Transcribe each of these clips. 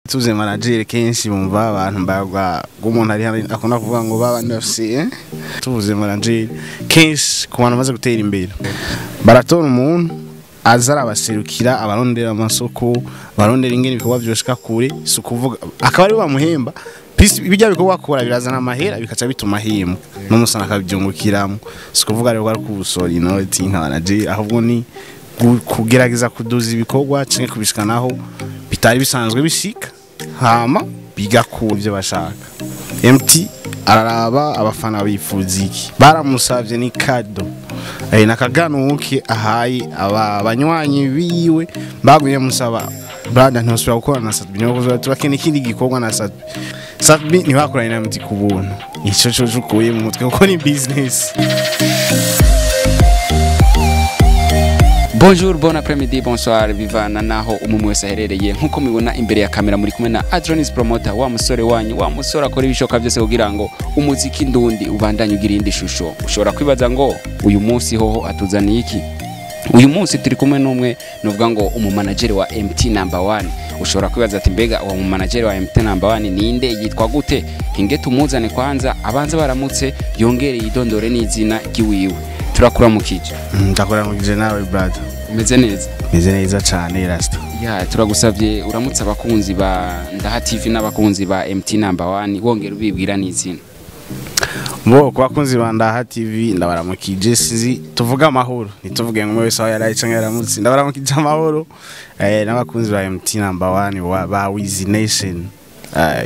Tuze manager kenshi bumva abantu mbagwa umuntu ari akunda kuvuga ngo baba ndafise. Tuvuze manager kenshi ku bantu bamaze gutera imbere, baratora umuntu aza arabaserukira, abarondera amasoko, barondera ingene ibikorwa vyoshika kure. Si ukuvuga akaba ari bamuhemba, bijya bikorwa akora birazana amahera, bikaca bituma ahembwa n'umusana akabyungukiramo. Si ukuvuga rero ko ari kubusora inoti nka manager, ahubwo ni kugerageza kuduza ibikorwa canke kubishikanaho bitari bisanzwe bishika, hama bigakura ivyo bashaka. MT araraba abafana bifuza iki, baramusavye ni cadeau nakaganuke ahaye aba banywanyi biwe baguye musaba brother ntosubira gukora na Sat-B, niyo turakene ikindi gikorwa na Sat-B. Sat-B ntibakoranye na MT ku buntu, ico cyo ukuye mu mutwe kuko ni business. Bonjour, bon après-midi, bonsoir, bivana naho umwe wese aherereye. Nkuko mubibona imbere ya kamera muri kumwe na Adronis Promoter, wa musore wanyu, wa musore akora ibishoka byose kugira ngo umuziki ndundi ubandanye ugira indi shusho. Ushobora kwibaza ngo uyu munsi hoho atuzaniye iki? Uyu munsi turi kumwe n'umwe nuvuga ngo umumanageri wa MT number 1. Ushobora kwibaza ati mbega uwo mumanageri wa MT number 1 ninde, yitwa gute? Hinge tumuzane kwanza abanze baramutse, yongere yidondore n'izina ry'iwiwe. Turakuramukije. Ndakuramukije nawe brother. Umeze neza? Meze neza cyane Rasta. Ya, turagusavye uramutse abakunzi ba Ndaha TV n'abakunzi ba MT number 1, wongera ubibwira n'izina. Bo ku bakunzi ba Ndaha TV ndabaramukije, sinzi tuvuga amahoro, ntituvuge ngo wese aho yaraye canke yaramutse, ndabaramukije amahoro n'abakunzi ba MT number 1 ba Wiz Nation.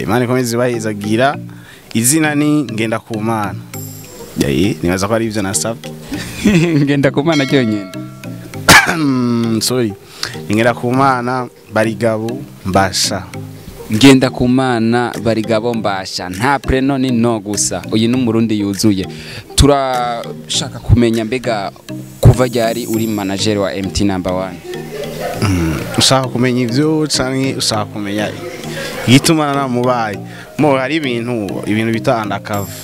Imana ikomeze ibahezagira. Izina ni Ngendakumana. Nibaza ko ari ivyo nasabwe. Ngendakumana cyonyine. Sorry. Ngendakumana Barigabo Mbasha. Ngendakumana Barigabo Mbasha, nta preno ni no gusa. Uyu ni umurundi yuzuye. Turashaka kumenya mbega kuva ryari uri manager wa MT number 1? Ushaka kumenya ivyo canke ushaka kumenya igituma namubaye? Mo hari ibintu bita undercover,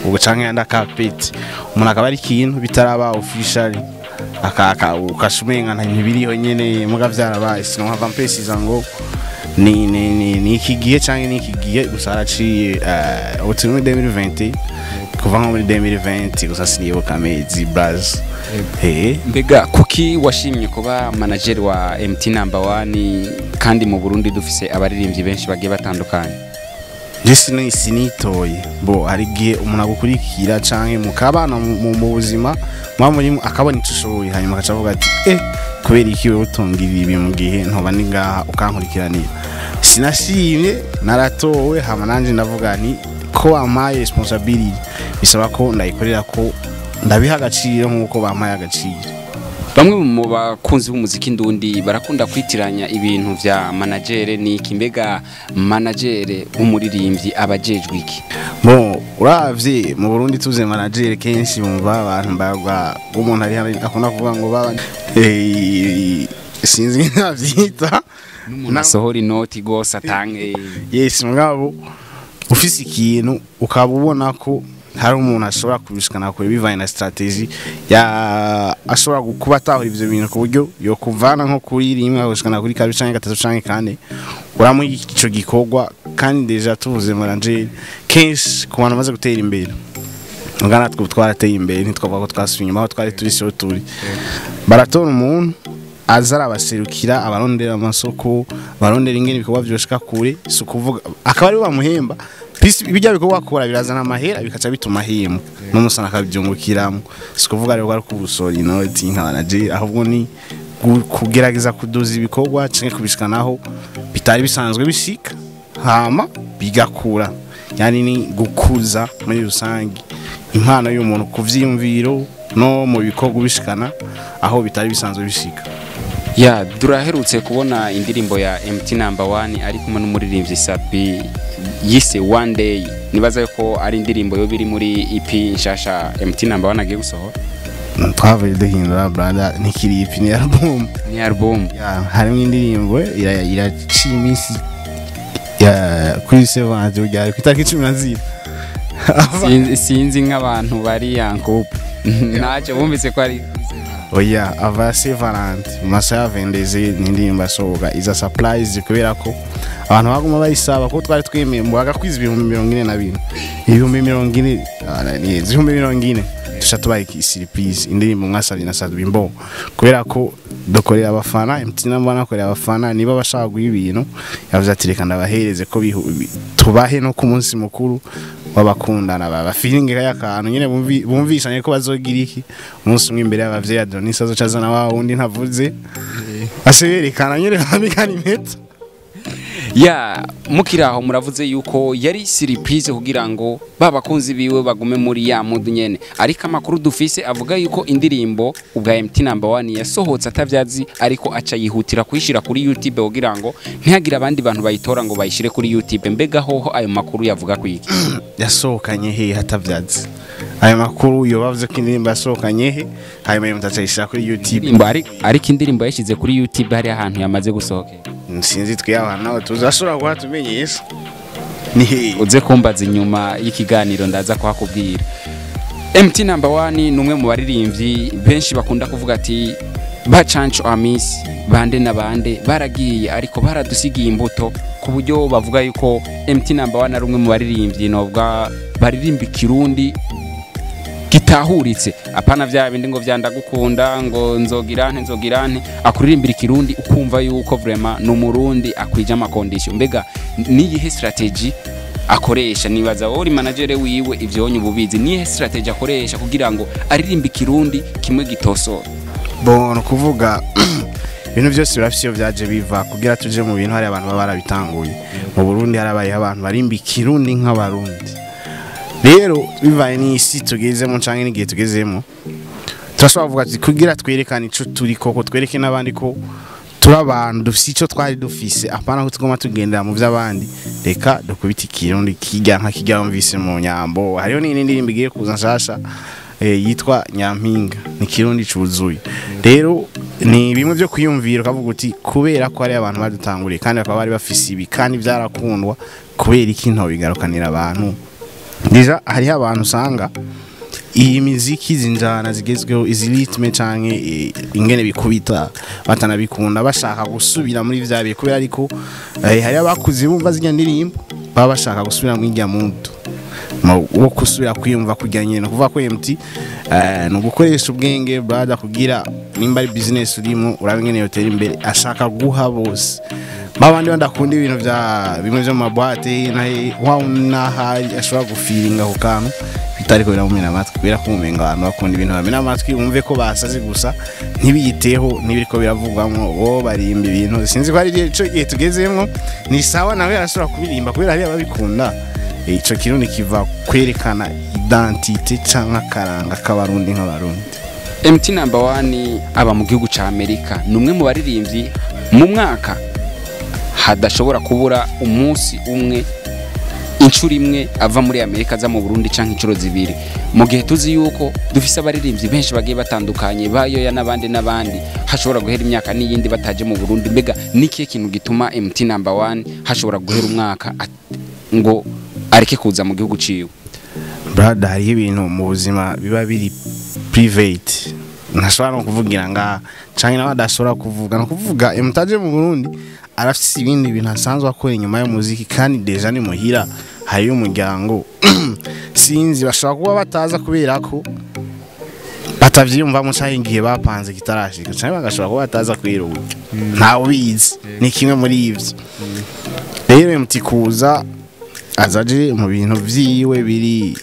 ubwo canke undercarpet, umuntu akaba ari ikintu bitaraba official, akaka ukashumenga nta ntibiriho nyene muga vyarabaye. Sinohava mpesiza ngo ni ni ni ni iki gihe canke ni iki gihe gusa, haraciye ubu turi muri 2020, kuva nko muri 2020 gusa sinibuka amezi braz. Mbega kuki washimye kuba manager wa MT number 1 kandi mu Burundi dufise abaririmbyi benshi bagiye batandukanye? Je sinitoye bo, hari igihe umuntu agukurikira canke mukabana mu buzima muba muri akabona ico ushoboye, hanyuma agaca avuga ati kubera iki wewe utongirira ibi mu gihe ntoba ndi ngaha ukankurikiranira. Sinashimye, naratowe, hama nanje ndavuga nti ko bampaye responsibility bisaba ko ndayikorera, ko ndabiha agaciro nk'uko bampaye agaciro. Bamwe mu bakunzi b'umuziki ndundi barakunda kwitiranya ibintu vya manager niki. Mbega manager w'umuririmbyi abajejwe iki? Bo uravye mu Burundi tuze manager kenshi bumva abantu mbagwa umuntu ari akunda kuvuga ngo baba sinzi navyita n'umuntu asohora inoti gose atange. Yes, mugabo ufise ikintu ukaba ubona ko hari umuntu ashobora kubishikana kure bivanye na strategy ya ashobora kuba atahura ivyo bintu ku buryo yo kuvana nko kuri rimwe agushikana kuri kabiri canke gatatu canke kane, uramuha ico gikorwa. Kandi deja tuvuze manager kenshi ku bantu bamaze gutera imbere, ngana natwe twarateye imbere, ntitwavuga ko twasubiye inyuma, aho twari turi siho turi. Baratora umuntu aza arabaserukira, abarondera amasoko, barondera ingene ibikorwa vyoshika kure. Si ukuvuga akaba ari bamuhemba, bijya bikorwa akora birazana amahera, bikaca bituma ahembwa n'umusana akabyungukiramo. Si ukuvuga rero ko ari kubusora inoti nka manager, ahubwo ni kugerageza kuduza ibikorwa canke kubishikanaho bitari bisanzwe bishika, hama bigakura. Yani ni gukuza muri rusange impano y'umuntu ku vyiyumviro no mu bikorwa bishikana aho bitari bisanzwe bishika. Ya, duraherutse kubona indirimbo ya MT number 1 ari kumwe n'umuririmbyi Sat-B yise One Day. Nibaza ko ari indirimbo yo biri muri EP nshasha MT number 1 agiye gusohora. Twavuye duhindura brother, ntikiri EP, ni album. Ni album. Ya, harimo indirimbo iraciye iminsi ya kuri 7 ryari ku itariki 14. Sinzi nk'abantu bari yankupe ntacyo bumvise ko ari Oya, ava Saint Valentin mu masaha ya vendeze ni indirimbo yasohoka iza surprise, kubera ko abantu baguma bayisaba ko twari twemeye mu bagakwiza 44,000, 40,000, ni 40,000, tusha tubaye surprise indirimbo mwasabye na Sadbi Mbo, kubera ko dukorera abafana. MT Number nakorera abafana, niba bashaka guha ibintu, yavuze ati reka ndabahereze ko tubahe no ku munsi mukuru w'abakundana, baba feeling y'akantu nyine bumvishanye ko bazogira iki umunsi umwe imbere y'abavyeyi. Adonis azoca azana wa wundi ntavuze, aseberekana nyine bambikana impeta. Ya mukiri aho, muravuze yuko yari surprise kugira ngo ba bakunzi biwe bagume muri ya mood nyene, ariko amakuru dufise avuga yuko indirimbo ubwa MT Number 1 yasohotse atavyazi, ariko aca yihutira kuyishira kuri YouTube kugira ngo ntihagire abandi bantu bayitora ngo bayishire kuri YouTube. Mbega hoho ayo makuru yavuga kwiki? Yasohokanye he hatavyazi? Ayo makuru yo bavuze ko indirimbo yasohokanye he, hanyuma mutacayishira kuri YouTube? Indirimbo ariko indirimbo yashize kuri YouTube hari ahantu yamaze gusohokera. Sinzi, twe abantu nawe tuzashobora kuba tumenyesha ni he. Uze kumbaza inyuma y'ikiganiro, ndaza kuhakubwira. MT Number 1 ni umwe mu baririmbyi benshi bakunda kuvuga ati ba Canco Amis bande na bande baragiye, ariko baradusigiye imbuto, ku buryo bavuga yuko MT Number 1 ari umwe mu baririmbyi nobwa baririmba ikirundi gitahuritse, apana vya bindi ngo vyandagukunda, ngo nzogira nte nzogira nte. Akuririmbira ikirundi ukumva yuko vraiment ni umurundi akwije ama condition. Mbega niyihe strategy akoresha? Nibaza wowe uri manager wiwe, ivyonye ububizi. Niyihe strategy akoresha kugira ngo aririmbe ikirundi kimwe gitosora? Bon, ni ukuvuga ibintu byose birafise iyo byaje biva. Kugira tuje mu bintu, hari abantu baba barabitanguye. Mu Burundi harabayeho abantu barimba ikirundi nk'abarundi. Rero bivaye n'isi tugezemo canke n'igihe tugezemo, turashobora kuvuga ati kugira twerekane ico turi koko, twereke n'abandi ko turi abantu dufise ico twari dufise, apana ko tugoma tugendera mu vy'abandi, reka dukubite ikirundi kijya nka kijya wumvise mu nyambo. Hariho n'iyindi ndirimbo igiye kuza nshasha, yitwa Nyampinga, ni kirundi cuzuye. Rero ni bimwe byo kwiyumvira ukavuga uti kubera ko hari abantu badutanguriye kandi bakaba bari bafise ibi kandi byarakundwa, kubera iki ntobigarukanira abantu? Déjà hariho abantu usanga iyi miziki, izi njana zigezweho, izi rythme canke ingene bikubita batanabikunda, bashaka gusubira muri vya bihe, kubera ariko hari abakuze bumva zirya ndirimbo, baba bashaka gusubira muri irya mudu wo gusubira kwiyumva kurya nyene. Kuvuga ko MT ni ugukoresha ubwenge brother, kugira nimba ari business urimo urabe ingene yotera imbere. Ashaka guha bose babandi badakunda ibintu vya bimwe vyo mu ma boîte, nahe wa nahari ashobora gufiringa ako kantu bitariko biramumena amatwi, kubera ko umenga abantu bakunda ibintu bamena amatwi, bumve ko basaze gusa, ntibiyiteho n'ibiriko biravugwamwo, bo barimba ibintu. Sinzi ko ari ico gihe tugezemwo. Ni sawa, nawe arashobora kubirimba kubera hariya babikunda. Ico kirundi kiva kwerekana identité canke akaranga k'abarundi nk'abarundi. MT Number 1 aba mu gihugu ca Amerika, ni umwe mu baririmbyi mu mwaka hadashobora kubura umunsi umwe, inshuro imwe ava muri Amerika aza mu Burundi canke inshuro zibiri, mu gihe tuzi yuko dufise abaririmbyi benshi bagiye batandukanye, bayoya n'abandi n'abandi, hashobora guhera imyaka n'iyindi bataje mu Burundi. Mbega nikihe kintu gituma MT Number 1 hashobora guhera umwaka ngo areke kuza mu gihugu ciwe? Brother, hariho ibintu mu buzima biba biri private ntashobora no kuvugira ngaha canke nawe adashobora kuvuga. No kuvuga mutaje mu Burundi, arafise ibindi bintu asanzwe akora inyuma y'umuziki, kandi déjà ni muhira hariyo umuryango. Sinzi, bashobora kuba bataza kubera ko batavyiyumvamo canke igihe bapanze kitarashika, canke bagashobora kuba bataza kubera uburyo, ntawe ubizi, ni kimwe muri ivyo. Rero MT kuza azaje mu bintu vyiwe biri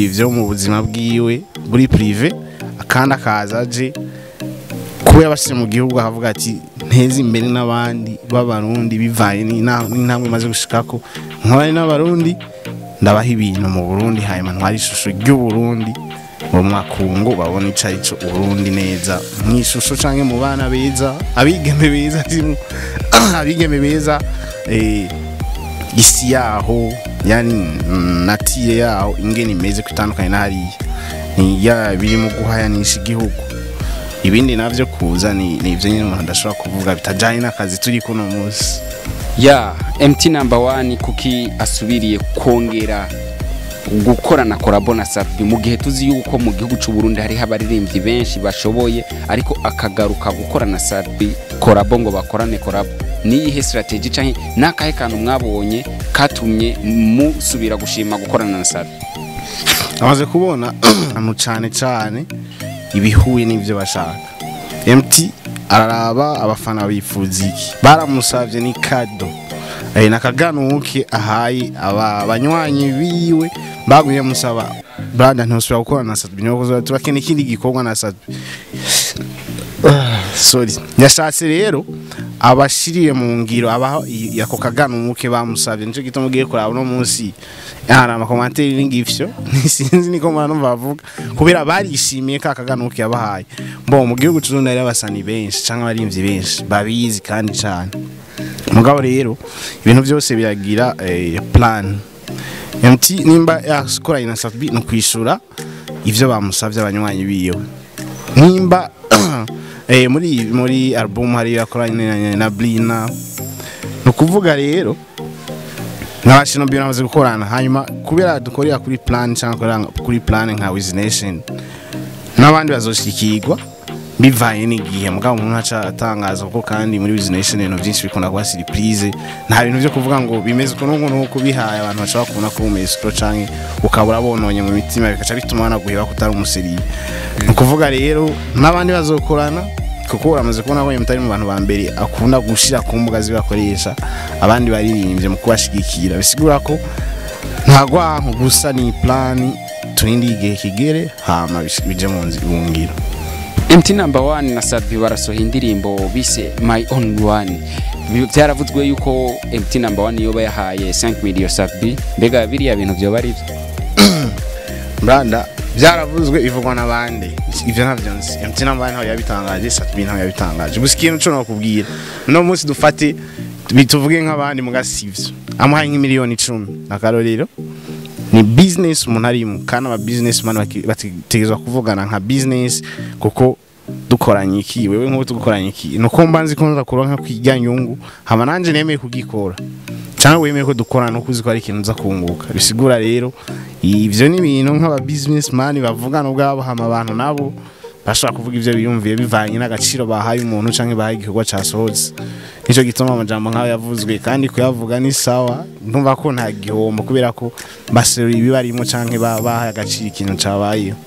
vyo mu buzima bwiwe buri privé, kandi akaza aje kuba yabashyize mu gihugu, akavuga ati nteze imbere n'abandi b'abarundi bivanye n'intambwe imaze gushikako, nk'abari n'abarundi ndabaha ibintu mu Burundi, hanyuma ntware ishusho ry'Uburundi mu makungu, babone ico arico Uburundi neza mw'ishusho canke mu bana beza, abigeme beza, abigeme beza, isi yaho, yani nature yaho ingene imeze kwitandukanye na hariya, ni ya biri mu guhayanisha igihugu. Ibindi navyo kuza ni ivyo nyine umuntu adashobora kuvuga bitajanye n'akazi turi kuno munsi. Ya MT Number 1 kuki asubiriye kongera Gukorana collabo na Sat-B mu gihe tuzi yuko mu gihugu cy'u Burundi hariho abaririmbyi benshi bashoboye, ariko akagaruka gukorana na Sat-B collabo, ngo bakorane collabo, niyihe strategy canke nakahe kantu mwabonye katumye musubira gushima gukorana na Sat-B? Amaze kubona ahantu cane cane ibihuye n'ivyo bashaka. MT araraba abafana bifuza iki, baramusavye ni cadeau, nakaganuke ahaye aba banywanyi biwe baguye musaba: "Brother, ntusubira gukorana na Sat-B, niyo turakeneye ikindi gikorwa na Sat-B." Sorry, yashatse rero abashiriye mu ngiro abaho ako kaganuke bamusavye. Nico gituma ugiye kuraba uno munsi hari ama commentaires n'ingifyo, sinzi niko mwana bavuga, kubera barishimiye ka kaganuke yabahaye. Bo mu gihugu c'Uburundi hari abasani benshi canke abarimvyi benshi babizi kandi cane, mugabo rero ibintu byose biragira plan. MT nimba yakoranye na Sat-B no kwishura ivyo bamusavye abanywanyi biwe, nimba muri album hari yakoranye na Blina, no kuvuga rero n'abashino byo namaze gukorana. Hanyuma kubera dukorera kuri plan cyangwa kuri plan nka Wiz Nation, n'abandi bazoshikirwa bivanye n'igihe, mugabo umuntu aca atangaza kuko kandi muri Wiz Nation ibintu byinshi bikunda kuba surprise. Nta bintu byo kuvuga ngo bimeze uko n'uko n'uko, bihaye abantu bashobora kubona ko umeze uko, canke ukabura bononye mu mitima, bikaca bituma banaguheba ko utari umu sérieux. Ni ukuvuga rero n'abandi bazokorana, kuko uramaze kubona ko mutari mu bantu ba mbere akunda gushira ku mbuga zibakoresha abandi baririmbye mu kubashigikira. Bisigura ko nta gwanko, gusa ni plan, turindi igihe kigere hama bije mu ngiro. MT Number One na Sat-B barasohoye indirimbo bise My Own One. Byaravuzwe yuko MT Number One yoba yahaye 5 million Sat-B. Mbega biriya bintu byoba ari byo? Branda, byaravuzwe bivugwa n'abandi, ivyo ntavyo nzi. MT Number ntawe yabitangaje, Sat-B ntawe yabitangaje. Gusa ikintu co nokubwira no munsi, dufate bituvuge nk'abandi mugasivyo, amuhaye nk'imiliyoni 10, akarorero, ni business umuntu arimo, kandi aba businessman bategerezwa kuvugana nka business, kuko dukoranye iki, wewe nk'ubu tugukoranye iki, nuko mba nzi ko nza kuronka kwirya nyungu, hama nanje nemeye kugikora cyangwa wemeye ko dukorana nuko uzi ko ari ikintu uza kunguka. Bisigura rero ivyo ni ibintu nk'aba businessman bavugana ubwabo, hama abantu nabo bashobora kuvuga ivyo biyumviye bivanye n'agaciro bahaye umuntu canke bahaye igikorwa casohotse. Nico gituma amajambo nk'ayo yavuzwe, kandi kuyavuga ni sawa, ndumva ko nta gihombo kubera ko baseruye ibibarimo canke bahaye agaciro ikintu cabayeho.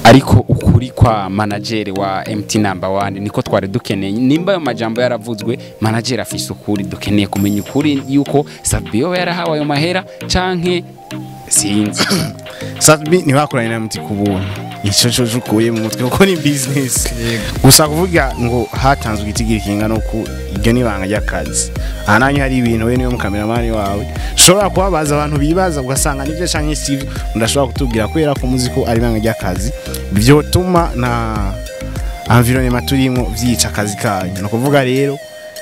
Ariko ukuri kwa manager wa MT Number One niko twari dukeneye. Nimba ayo majambo yaravuzwe, manager afise ukuri. Dukeneye kumenya ukuri yuko Sat-B yoba yarahawe ayo mahera canke sinzi. Sat-B ntibakoranye na MT ku buntu, ico co ukuye mu mutwe, kuko ni business. Gusa kuvuga ngo hatanzwe igitigiri kingana uku, iryo ni ibanga ry'akazi. Aha nanyu hari ibintu we niyo mu cameraman wawe ushobora kubabaza, abantu bibaza ugasanga nivyo canke sivyo, ndashobora kutubwira kubera ko muzi ko ari ibanga ry'akazi, vyotuma na environnement turimo vyica akazi kanyu. Ni ukuvuga rero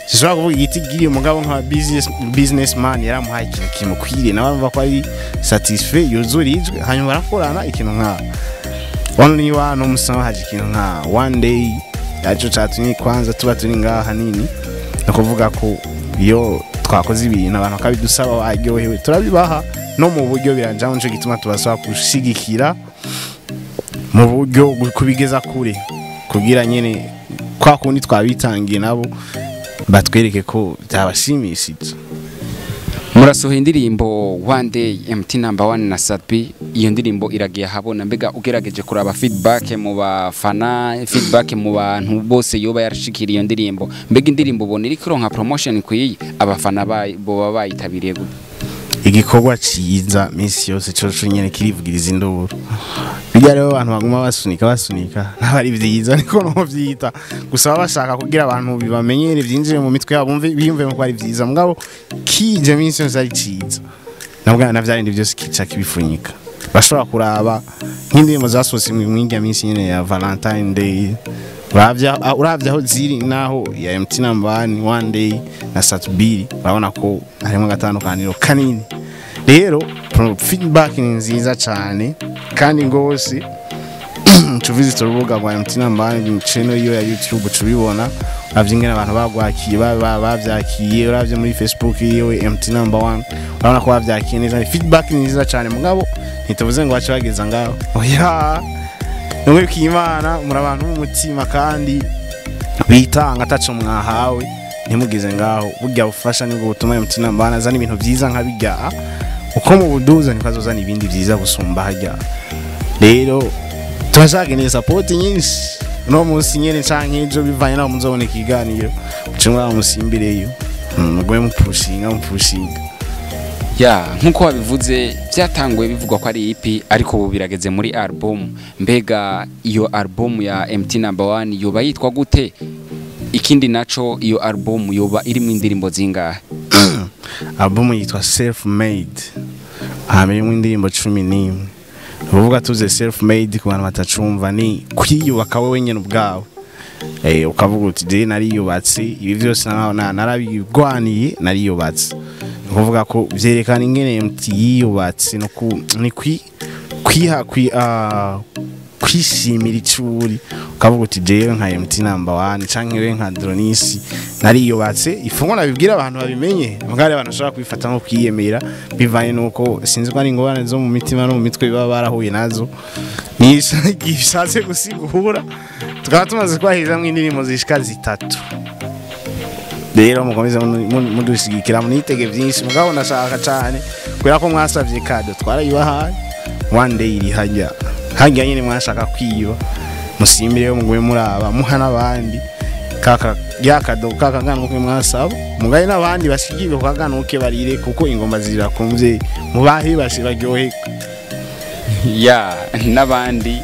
sishobora kuvuga igitigiri, umugabo nka businessman yaramuhaye ikintu kimukwiriye, nawe arumva ko ari satisfait, yuzurijwe, hanyuma barakorana ikintu nka Only One. Umusaba haje ikintu nka One Day, aricyo catumye kwanza tuba turi ngaha hanini. Ni ukuvuga ko iyo twakoze ibintu abantu bakabidusaba baryohewe, turabibaha no mu buryo biranjaho. Nico gituma tubasaba gushigikira mu buryo kubigeza kure, kugira nyene kwa kundi twabitangiye nabo batwereke ko byabashimishije. Murasohoye indirimbo One Day, MT Number One na Sat-B. Iyo ndirimbo iragiye ahabona. Mbega ugerageje kuraba feedback mu bafana, feedback mu bantu bose yoba yarashikiriye iyo ndirimbo, mbega indirimbo ubona iriko ironka promotion ikwiye? Abafana boba bayitabiriye gute? Igikorwa ciza misi yose coco nyene kirivugiriza induru. Bijya rero abantu baguma basunika basunika, ntabwo ari vyiza, niko no vyita. Gusa baba bashaka kugira abantu bibamenyere, vyinjire mu mitwe yabo, bumve biyumve ko ari vyiza, mugabo kije misi yose ari ciza, nabwo na vyarindi vyose kica kibifunyika. Bashobora kuraba nk'indirimbo zasohotse mw'irya minsi nyene ya Valentine Day, uravye aho ziri naho ya MT Number One, One Day na Sat-B, urabona ko harimo agatandukaniro kanini. Rero feedback ni nziza cyane kandi ngose tuvisite urubuga rwa MT Number One channel iyo ya YouTube, tubibona, uravye ingene abantu bagwakiye, bavyakiye. Uravye muri Facebook yiwe MT Number One, urabona ko bavyakiye neza. Feedback ni nziza cyane, mugabo Ntituvuze ngo bace bageza ngaho, oya, nimwe Imana muri abantu b'umutima kandi bitanga ataco mwahawe, ntimugeze ngaho. Burya bufasha nibwo butuma MT Number One azana ibintu vyiza nka bijya. Uko mu buduza niko azozana ibindi vyiza gusumba hajya. Rero turashakeneye support nyinshi no munsi nyene canke ejo, bivanye naho muzobona ikiganiro, muce mwaba musimbireyo, mugume mupushinga mupushinga. Ya, nkuko wabivuze, byatanguye bivugwa ko ari EP, ariko ubu birageze muri album. Mbega iyo album ya MT Number 1 yoba yitwa gute? Ikindi naco, iyo album yoba irimo indirimbo zingahe? Album yitwa Self Made, hama irimo indirimbo 11. Uvuga tuze self made, ku bantu batacumva, ni kwiyubaka wewe nyene ubwawe. Ukavuga uti: "Je nariyubatse, ibi byose narabigwaniye, nariyubatse." Ni ukuvuga ko vyerekana ingene MT yiyubatse, no ku ni kwi kwiha kwi kwishimira icuri, ukavuga uti: "Jewe nka MT Number 1 canke we nka Dronisi nariyubatse." Ifungo nabibwira abantu babimenye, mugare abantu bashobora kubifata nko kwiyemera, bivanye nuko sinzi ko ari ingorane zo mu mitima no mu mitwe baba barahuye nazo. Nishatse gusigura, tukaba tumaze kwahirizamwo indirimbo zishika 3. Rero mukomeze mudushigikira, munitege vyinshi. Mugabo ndashaka cane, kubera ko mwasavye cadeau, twarayibahaye. One day iri hajya hajya nyene mwashaka kwiba, musimbireyo, mugume muraba, muha n'abandi kaka ya cadeau kaka ganuke mwasaba, mugaye n'abandi bashigirwe ku kaganuke barire, kuko ingoma zirakumvye, mubahe bashe baryohe. Ya, n'abandi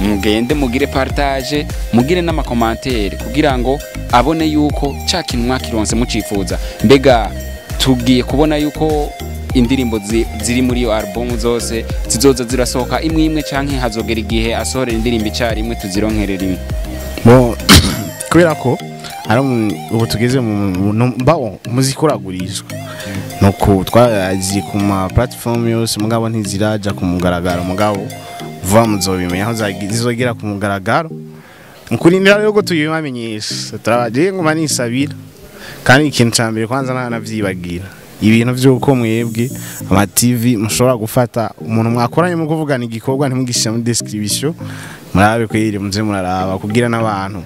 mugende mugire partage, mugire n'ama commentaires, kugira ngo abone yuko ca kintu mwakironse mucifuza. Mbega tugiye kubona yuko indirimbo ziri muri iyo album zose zizoza zirasohoka imwe imwe, canke hazogera igihe asohorera indirimbo icarimwe, tuzironkere rimwe? Bo, kubera ko ari ubu tugeze mu mbaho, umuziki uragurishwa, nuko twaziri ku ma platform yose, mugabo ntiziraja ku mugaragaro. Mugabo vuba muzobimenya aho zizogera ku mugaragaro. Mukurindira rero ko tuyibamenyesha, turabagiye nguma nisabira. Kandi ikintu ca mbere kwanza ntanavyibagira, ibintu vy'uko mwebwe ama TV mushobora gufata umuntu mwakoranye mu kuvugana igikorwa ntimugishyira muri description, murabe kweri muze muraraba, kugira n'abantu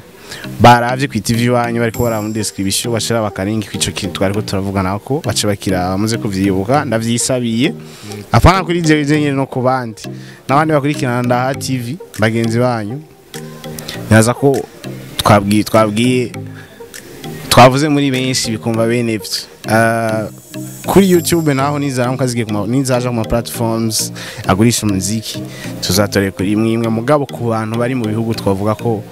baravye ku TV wanyu bariko baraba muri description bashira bakarinki kwico kintu twariko turavugana ko bace bakiraba. Muze kuvyibuka, ndavyisabiye, apana kuri jewe jenyene, no ku bandi n'abandi bakurikirana Ndaha TV bagenzi banyu. Nyaza ko twabwiye twavuze muri benshi bikumva bene ivyo. Kuri YouTube naho nizaramuka zigiye kuma nizaja ku ma platforms agurisha umuziki, tuzatore kuri imwe imwe. Mugabo ku bantu bari mu bihugu twavuga ko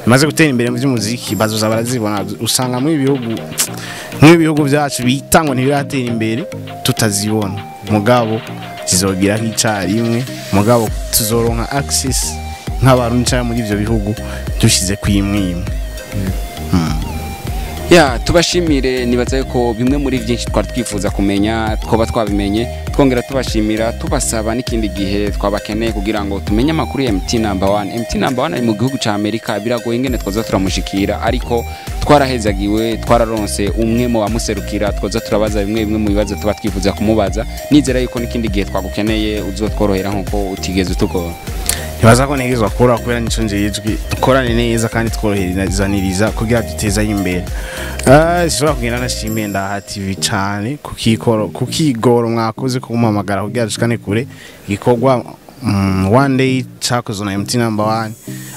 bimaze gutera imbere mu by'umuziki, bazoza barazibona. Usanga mu bihugu nk'ibihugu byacu bita ngo ntibiratera imbere tutazibona, mugabo zizogira nk'icarimwe. Mugabo tuzoronka access nk'abarundi canke muri ivyo bihugu dushize ku imwe imwe. Ya, tubashimire. Nibaza yuko bimwe muri byinshi twari twifuza kumenya twaba twabimenye. Twongera tubashimira, tubasaba n'ikindi gihe twabakeneye kugira ngo tumenye amakuru ya MT Number 1. MT Number 1 ari mu gihugu ca Amerika, biragoye ingene twoza turamushikira, ariko twarahezagiwe, twararonse umwe mu bamuserukira, twoza turabaza bimwe bimwe mu bibazo tuba twifuza kumubaza. Nizera yuko n'ikindi gihe twagukeneye uzotworohera nkuko utigeze utugora. Ntibaza ko ntegerezwa koroha, kubera nico njejwe. Dukorane neza kandi tworoherezaniriza kugira dutezanye imbere. Sinshobora kugenda nashimiye Ndaha TV cane kukikoro kukigoro mwakoze kumuhamagara kugira dushikane kure igikorwa. One day cakozwe na MT Number 1,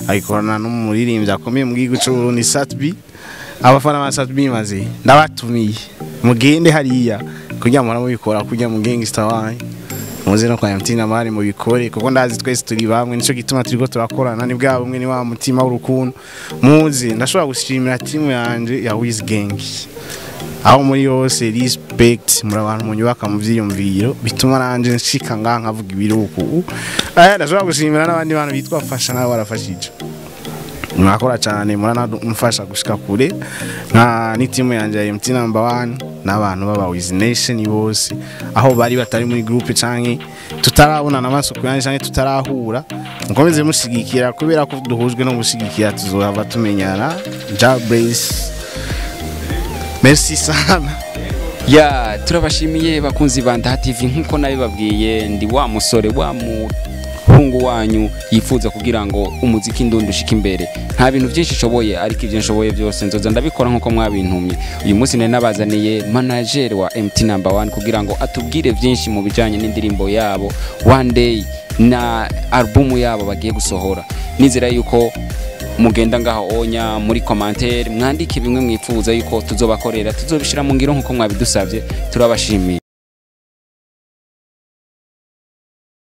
agikorana n'umuririmbyi akomeye mu gihugu c'u Burundi, Sat-B. Abafana ba Sat-B maze ndabatumiye, mugende hariya kugira muhora mubikora, kugira mu gangster wanyu muze no kwa MT Number 1 mubikore, kuko ndazi twese turi bamwe, nico gituma turiko turakorana, ni bwa bumwe, ni wa mutima w'urukundo. Muze ndashobora gushimira timu yanje ya Wiz Gang aho muri yose, respect, muri abantu munyubaka mu vyiyumviro, bituma nanje nshika ngaha nkavuga ibiruku. Ndashobora gushimira n'abandi bantu bitwa Fasha, nabo barafashije, mwakora cyane, muranamfasha gushika kure, nka n'itimu yanje ya MT Number 1 n'abantu baba Wiz Nation bose aho bari batari muri groupe canke tutarabonana amaso ku yandi canke tutarahura. Mukomeze mushigikira, kubera ko duhujwe no gushigikira tuzohava tumenyana. Ja Brace, merci sana. Ya, turabashimiye bakunzi ba Ndaha TV. Nkuko nabibabwiye, ndi wa musore, wa muhungu wanyu yifuza kugira ngo umuziki ndundi ushike imbere. Nta bintu byinshi nshoboye, ariko ibyo nshoboye byose nzoza ndabikora nkuko mwabintumye. Uyu munsi nari nabazaniye manager wa MT Number 1 kugira ngo atubwire byinshi mu bijanye n'indirimbo yabo One Day na albumu yabo bagiye gusohora. Nizera yuko mugenda ngaho onya muri commentaire mwandike bimwe mwifuza yuko tuzobakorera, tuzobishira mu ngiro nkuko mwabidusabye. Turabashimiye.